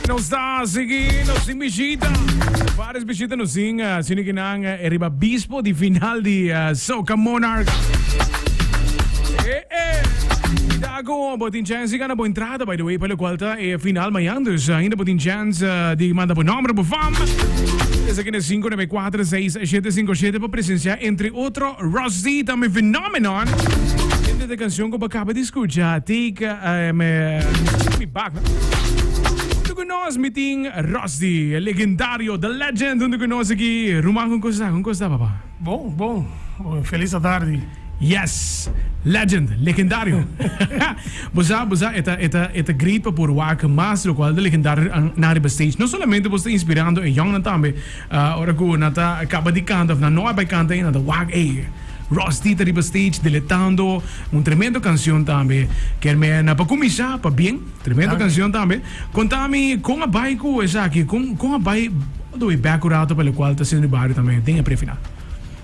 Nos ta sigui, nos tin bishita. Varios bishita nos tin, uh, sino que nan eh, riba bispo di final di uh, Soca Monarch. Eh, eh. Dago, bo tin chance di gana bo entrada, by the way, pa locual ta e final mañan. Dus ainda bo tin chance uh, di manda bo nombre, bo fam. Esaki na 594 6757 pa presencia entre otro Rusty, tambe Phenomenon. Entre de canción ku bo acaba di scucha, Take uh, me, me Back. Hunto ku nos mi tin Rusty, el legendario, the legend, hunto ku nos aki. Ruman, kon kos ta? Kon kos ta, papa? Bon, bon. Bon, felis atardi. Yes! Legend, legendario. Bo sa, bo sa, e ta, e ta, e ta great pa por wak mas locual ta legendario nan riba stage. No solamente bo sta inspirando e yongnan tambe, ora cu nan ta caba di canta of nan no a bay canta ainda, nan ta wak, ey, Rusty ta riba stage deletando un tremendo cancion tambe. Kermen, pa cuminsa, pabien, tremendo cancion tambe. Conta mi con a bay cu esaki, con, con a bay all the way back un rato pa locual ta haciendo riba bario tambe den e pre-final.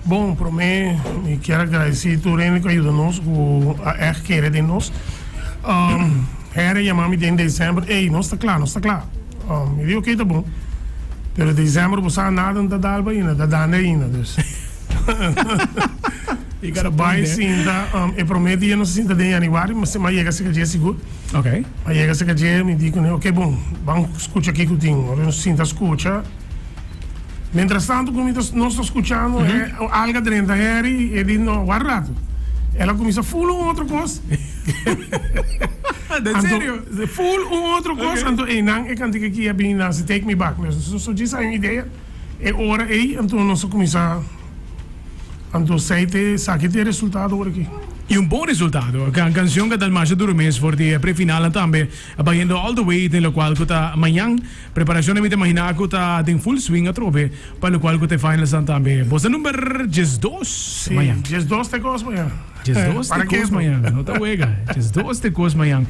Bon, prome mi kier a gradeci tur hende cu a yuda nos, cu a echt kere den nos. Harry a yama mi den december, ey, nos ta cla, nos ta cla. Mi di, ok, ta bon. Pero december bo sa nada no ta dal pa ainda, ta dande ainda, dus. Sa bai sinta, e prome dia nos a sinta den januari, mi a yega cerca dje sigur. A yega cerca dje, mi di cune, ok, bon, ban scucha kico tin. Ora nos sinta scucha. Mientras tanto cu mi ta nos ta scuchando e alga drenta Harry e di no wak rato. El a cuminsa full un otro cos. Den serio? Full un otro cos anto eynan e cantica aki a bini nace Take Me Back. Nos a djis hay un idea e ora ey anto nos a cuminsa anto esey ta esaki ta e resultado ora aki. Y un bon resultado. Cancion ca ta masha duro mes for di e pre-finalnan tambe bayendo all the way den locual cu ta mañan. Preparacionnan mi ta imagina cu ta den full swing atrobe pa locual cu ta e finalsnan tambe. Bos ta number diesdos mañan. Si, diesdos ta e cos mañan. Diesdos ta e cos mañan, no ta wega. Diesdos ta e cos mañan.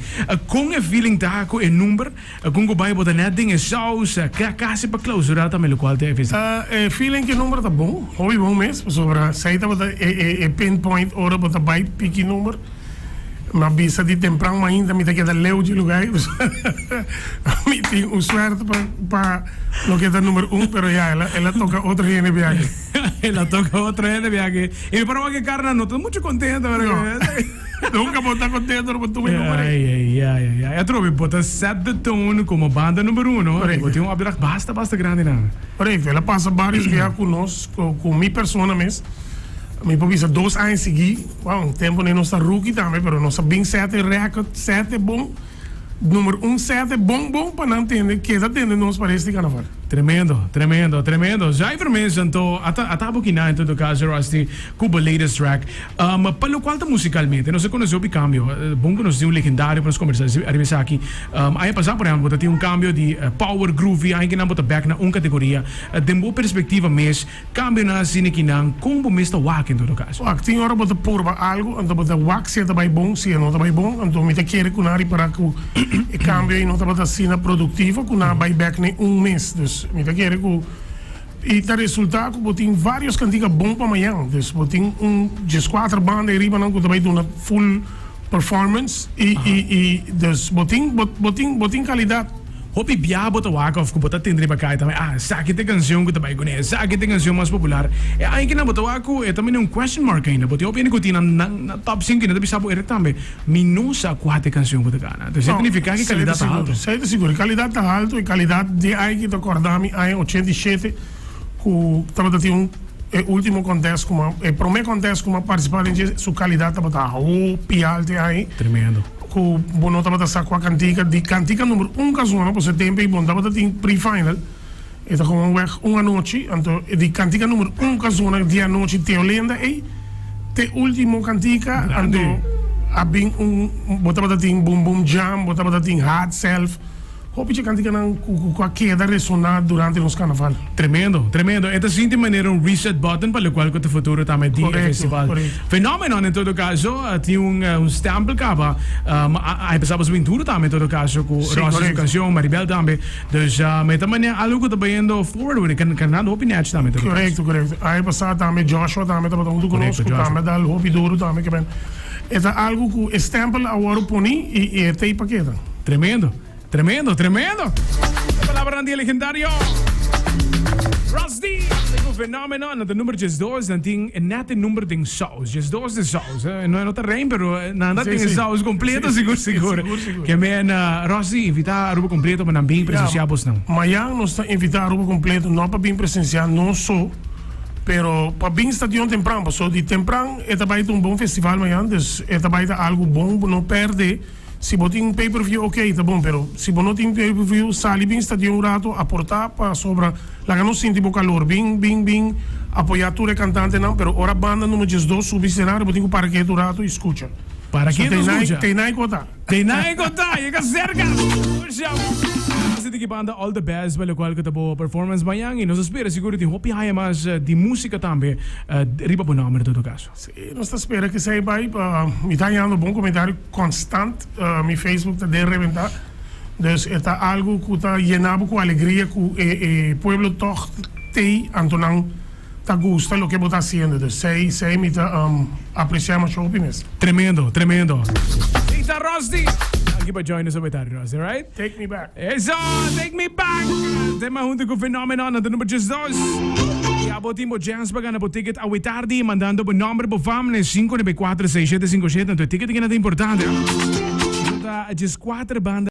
Con e feeling ta cu e number? Con cu bay bo ta net den e saus, casi pa clausura tambe locual ta e festival? E feeling cu e number ta bon, hopi bon mes, pasobra esey tabata e pinpoint ora bo ta bay piki number. Mi a bisa di tempran mainta mi ta keda leu dje lugar ei. Mi tin un suerte pa pa no keda number un, pero ya el a el a toca otro hende biahe. El a toca otro hende biahe. Y mi por wak e carnan no ta mucho contento. No. Nunca bo ta contento ora bo tuma e number ei. Ay, ay, ay, ay, ay. Atrobe bo ta set the tone como banda number uno. Correcto. Bo tin un opdracht basta, basta grandi nan. Correcto. El a pasa varios biaha cu nos, cu cu mi persona mes. Mi por bisa dos aña sigui. Wow, un tempo ne nos ta rookie tambe, pero nos a bin sete record, sete bon, number un sete bon bon pa nan tende, keda tende nos pa rest di carnaval. Tremendo, tremendo, tremendo. Zuiver mes anto, ata ata bo kina en todo caso Rusty cu bo latest track. Um, pa locual ta musicalmente, nos a conoce hopi cambio. Bon cu nos tin un legendario pa nos conversa ariba esaki. Um, aña pasa por ehempel bo ta tin un cambio di power groovy, aña kinan bo ta back na un categoria. Den bo perspectiva mes, Cambionan asina kinan, con bo mes ta wak en todo caso? Wak, tin ora bo ta purba algo, anto bo ta wak si e ta bay bon, si e no ta bay bon, anto mi ta kere cu nan a ripara cu e cambio ey no tabata asina productivo cu nan a bay bek ne un mes. Dus mi ta kere cu y ta resulta cu bo tin varios cantica bon pa mañan. Dus bo tin un diescuater banda ey riba nan cu ta bay duna full performance y y y dus bo tin bo tin bo tin calidad. Hopi bia bo ta wak of ku bo ta tende riba kai tambe, ah, esaki ta e kansion ku ta bai kuné, esaki ta e kansion mas popular. E aña kinan bo ta wak ku e ta mene un question mark ainda. Bo tin hopi hende ku tin nan nan top sinku i nan ta bisa bo ere tambe, mi no sa kua ta e kansion ku ta gana. Entonces e significa ku e kalidat ta haltu. Esei ta sigur, e kalidat ta haltu, e kalidat di e aña ki ta kòrda mi aña 87 ku tabata tin un e ultimo contest ku mi a e promé contest ku mi a partisipá den dje su kalidat tabata hopi haltu e aña. Tremendo. Ku bo no tabata sa kua kantika di kantika number un ka zona pasobra e tempu ei bo no tabata tin pre-final e ta gewoon weg un anochi anto e di kantika number un ka zona di anochi Teolenda ei te ultimo kantika anto a bin un bo tabata tin Boom Boom Jam bo tabata tin Hard Self. Hopi dje kantikanan ku a keda resoná durante nos karnaval. Tremendo, tremendo. E ta sinti manera un reset button pa lokual ku ta futuro tambe di e festival. Fenómeno en todo kaso, tin un stempel kaba. A empesá pa swing duro tambe en todo kaso ku Rosy su kanshon, Maribel tambe. Dus e ta manera algu ku ta bayendo forward wor e kanando hopi nèchi tambe en todo kaso. Korekto, korekto. Aña pasá tambe Joshua tambe tabata huntu ku nos ku tambe a dal hopi duro tambe. E ta algu ku e stempel a wòrdu poni i e ta ei pa keda. Tremendo. Tremendo, tremendo! E palabranan di e legendario Rusty ku Fenomeno nan ta number 12, nan tin e net e number den saus, 12 den saus. No no ta rein pero nan ta tin e saus completo sigur sigur. Ke men Rusty invita Aruba completo pa nan bin presencia bosnan. Mayan nos ta invita Aruba completo no pa bin presencia nos so pero pa bin stadion tempran paso di tempran e ta bai ta un bon festival mayan dus e ta bai ta algo bon bo no perde. Si bo tin pay per view ok ta bon pero si bo no tin pay per view sali bin stadion un rato aporta pasobra laga nos sinti bo calor bin bin bin apoya tur e cantantenan pero ora banda numero 12 subi escenario bo tin cu para ketu un rato y scucha. Para So ketu scucha. Teinai cu ta. Teinai cu ta yega cerca. Scucha. Así di ki banda all the best pa locual cu ta bo performance mañan y nos a spera sigur di hopi haya mas di musica tambe riba bo nomber en todo caso. Sí, nos ta spera cu esey bay. Mi ta hañando bon comentario constant. Mi Facebook ta den reventa. Dus e ta algo cu ta yena bo cu alegria cu e pueblo toch t'ey, anto nan ta gusta loke bo ta haciendo. Dus esey, esey mi ta aprecia masha hopi mes. Tremendo, tremendo. Ey ta Rusty. Danki pa join nos awe tardi, Rusty, alright? Take me back. Eso, take me back. Tema hunto cu Fenomeno na number 12. Y abo tin bo chance pa gana bo ticket awe tardi mandando bo nomber, bo fam na 5946757. Anto e ticket ta importante. Ta 14 banda.